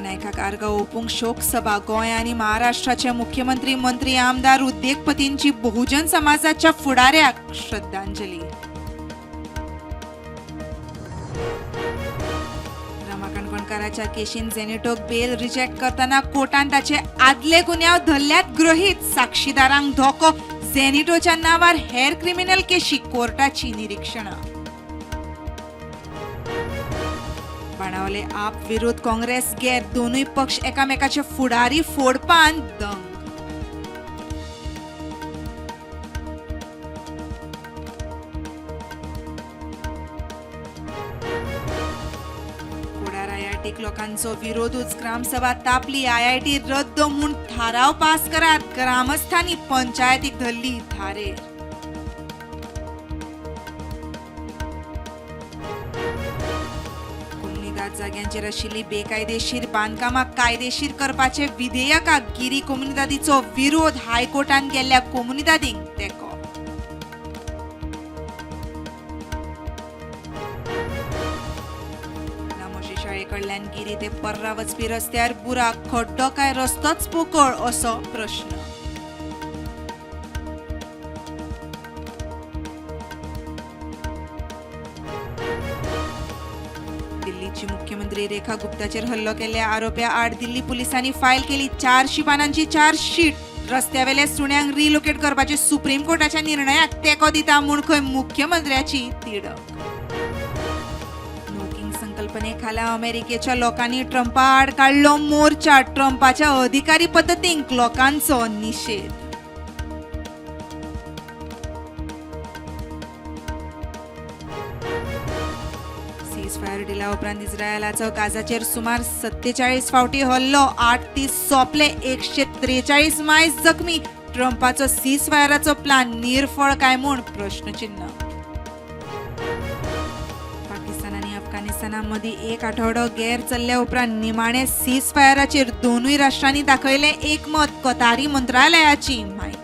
नायकाक आर्गां ओंपूंक शोकसभा. गोंय आनी महाराष्ट्राचे मुख्यमंत्री, मंत्री, आमदार, उद्देगपतींची बहुजन समाजाच्या फुडाऱ्याक श्रद्धांजली. रमा काणकोणकाराच्या केशीन झेनिटोक बेल रिजेक्ट करतना कोर्टान ताचे आदले गुन्यांव धरल्यात गृहीत. साक्षीदारांक धोको. झेनिटोच्या नावार हेर क्रिमिनल केशी, कोर्टाची निरीक्षणां. बाणावले आप विरोध काँग्रेस गेर, दोनूय पक्ष एकामेकाचे फुडारी फोडपान दंग. कोडार आयआयटीक लोकांचो विरोधूच, ग्रामसभा तापली. आयआयटी रद्द म्हूण थाराव पास करात, ग्रामस्थांनी पंचायतीक धरली धारेर. कोमुनिदाद जाग्यांचेर आशिल्ली बेकायदेशीर बांदकामां कायदेशीर करपाचे विधेयकाक गिरी कोमुनिदादीचो विरोध. हायकोर्टान गेल्ल्या कोमुनिदादींक तेंको. नामोशी शाळे कडल्यान गिरी ते पर्रा वचपी रस्त्यार बुराक, खड्डो काय रस्तोच पोकळ असो प्रश्न. दिल्लीची मुख्यमंत्री रेखा गुप्ताचेर हल्लो केल्ल्या आरोप्या आड दिल्ली पुलिसांनी फायल केली 400 पानांची चार्जशीट. रस्त्यावेल्या सुण्यांक रिलोकेट करपाचे सुप्रीम कोर्टाच्या निर्णयाक तेंको दिता म्हूण खंय मुख्यमंत्र्याची तिडक. नो किंग संकल्पने खाला अमेरिकेच्या लोकांनी ट्रंपा आड काडलो मोर्चा. ट्रंपाच्या अधिकारी पद्दतींक लोकांचो निशेध. सीज फायर डिला उपरांत इस्रायलाचो गाझाचेर सुमार 47 फावटी हल्लो. 8 दीस सोंपले, 143 मायज जखमी. ट्रंपाचो सीज फायराचो प्लान निर्फळ काय म्हूण प्रश्नचिन्ह. पाकिस्तान आनी अफगाणिस्ताना मदीं एक आठवडो गैर चल्ल्या उपरांत निमाणे सीज फायराचेर दोनूय राष्ट्रांनी दाखयलें एकमत, कतारी मंत्रालयाची म्हायती.